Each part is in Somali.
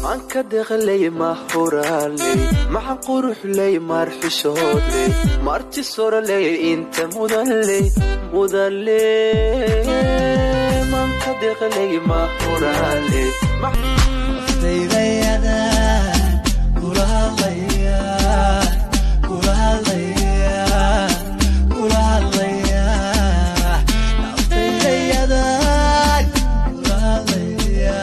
Manka deqley, mahuraaley, maxa quruxley, marxishoodley, marti sorley, inta mudanley, mudanley, manka deqley, mahuraaley. Naftaydayadan kula hadlaya, kula hadlaya, kula hadlaya, naftaydayadan kula hadlaya.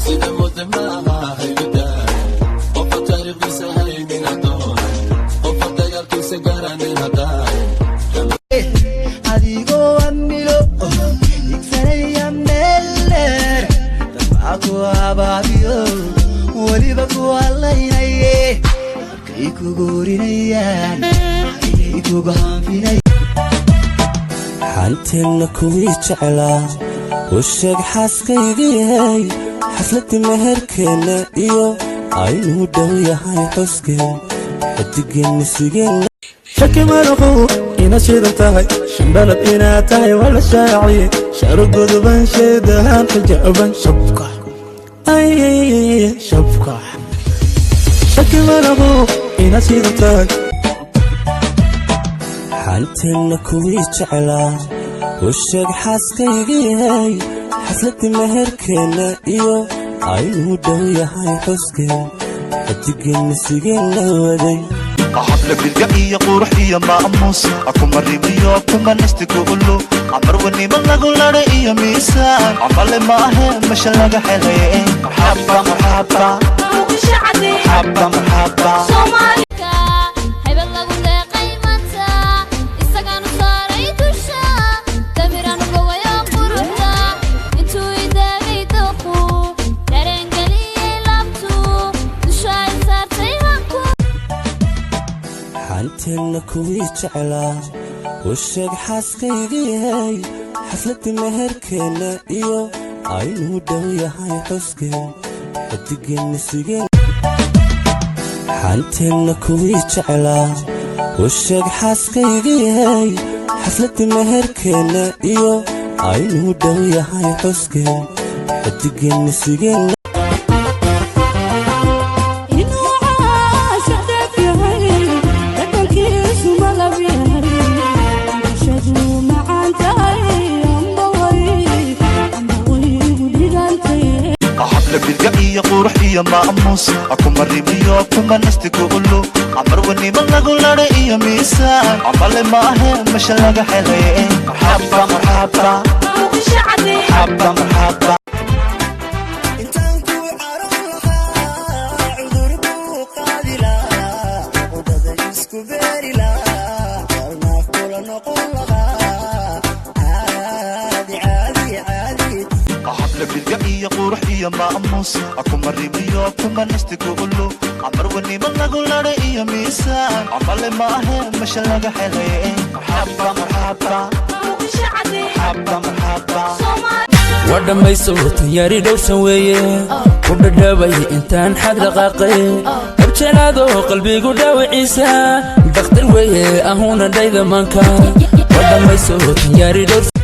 Sida mudamaha haygudaa, qofa taariikhdiisa haynin hadoon, qofa dagaalkiisa garanin hadaa. Adigoo amilo igsanaya meel dheer, dabca ku abaabiyo, weliba ku hadlaynaye, habkay kugu orinayaan, ayay kugu hanfinay. Xanteenna kuwii jeclaa u sheeg xaaskaygiyey, xafladii meherkeenna iyo aynuu dhow yahay xuskeen, xidigeenna sugeen. Shaki maraqow inaad shidan tahay, shandhalad inaad tahay waa la shaaciye, sharo godoban, sheedahan xijaaban, shabka ay shabka. Shaki maraqow inaad shidan tahay. Xanteenna kuwii jeclaa u sheeg xaaskaygiyey, xafladii meherkeenna iyo aynuu dhow yahay xuskeen, xidigeenna sugeen la waday. Habla bilga iyo qurux iyo maamuus, kuma ribiyo, kuma nastigulu, camarwanimo lagu lara iyo miisaan, camale maahe masha laga helay. Marxaba, marxaba, marxaba, marxaba. Haybad lagu deeqay maanta, isagaanu saaray dusha, damiranu bogayo quruxda, intuu idaagay dooqu, dareengeliyey laabtu, dusha ay saartay hanku. Xanteenna kuwii jeclaa u sheeg xaaskaygiyey, xafladii meherkeenna iyo aynuu dhow yahay xuskeen, xidigeenna sugeen. Xanteenna kuwii jeclaa u sheeg xaaskaygiyey, xafladii meherkeenna iyo aynuu dhow yahay xuskeen, xidigeenna sugeen. Inuu caasha dheef yahay, dhaqankiisu malab yahay, bulshadu macaan tahay, amba way igu dhigantay. Habla bilga iyo qurux iyo maamuus, kuma ribiyo, kuma nastigulu, camarwanimo lagu lara iyo miisaan, camale maahe masha laga helay. Marxaba, marxaba, marxaba, marxaba. Intaan ku caron lahaa, cudur buu qaadi lahaa, cudada isku beeri lahaa, alnaaf kula noqon lahaa, caadi, caadi, caadi. Habla bilga iyo qurux iyo maamuus, kuma ribiyo, kuma nastigulu, camarwanimo lagu lara iyo miisaan, camale maahe masha laga helay. Marxaba, marxaba, marxaba, marxaba. Waa dhammayso tanyaari dhowrsan weeye, ku dhadhabay intaan xad dhaqaaqay, habjelaado qalbigu dhaawiciisa, dhakhtar weeye ahuuna dhayda maanka. Waa dhammayso tanyaari dhowrsan.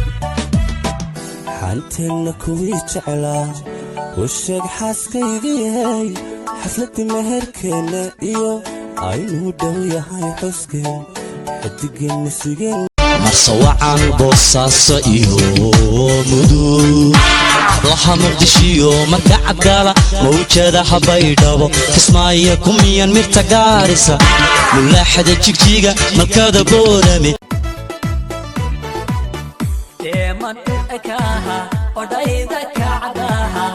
Xanteenna kuwii jeclaa u sheeg xaaskaygiyey, xafladii meherkeenna iyo aynuu dhow yahay xuskeen, xidigeenna sugeen. Marsawacan, Boosaaso iyo Mudug, hablaha Muqdishiyo marka Cabgaala, mawjadaha Baydhabo, Kismaayo kumiyan, mirta Gaarisa, mulaaxada Jigjiga, malkada Boorame. Deeman u ekaaha, odhayda kacdaha,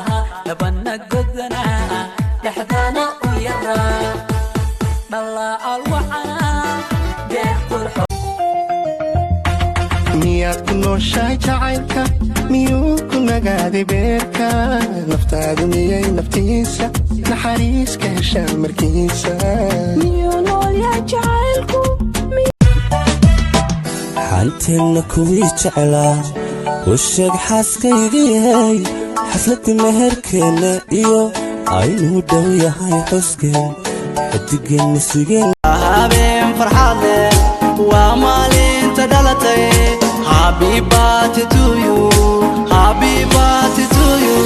labana godanaa, dhexdana u yaraa, dhalaal wacanaa, deeq qurxo. Miyaad ku nooshahay jacaylka? Miyuu ku nagaaday beerka? Naftaadu miyay naftiisa naxariis ka heshaa markiisa? Miyuu noolyahay jacaylku? Xanteenna kuwii jeclaa u sheeg xaaskaygiyey, xafladii meherkeenna iyo aynuu dhow yahay xuskeen, xidigeenna sugeen. Habeen farxad leh, waa maalinta dhalatay. Happy birthday to you, happy birthday to you.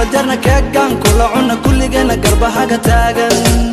Kula jarna keegan, kula cuna, kulligeena garbahaga taagan.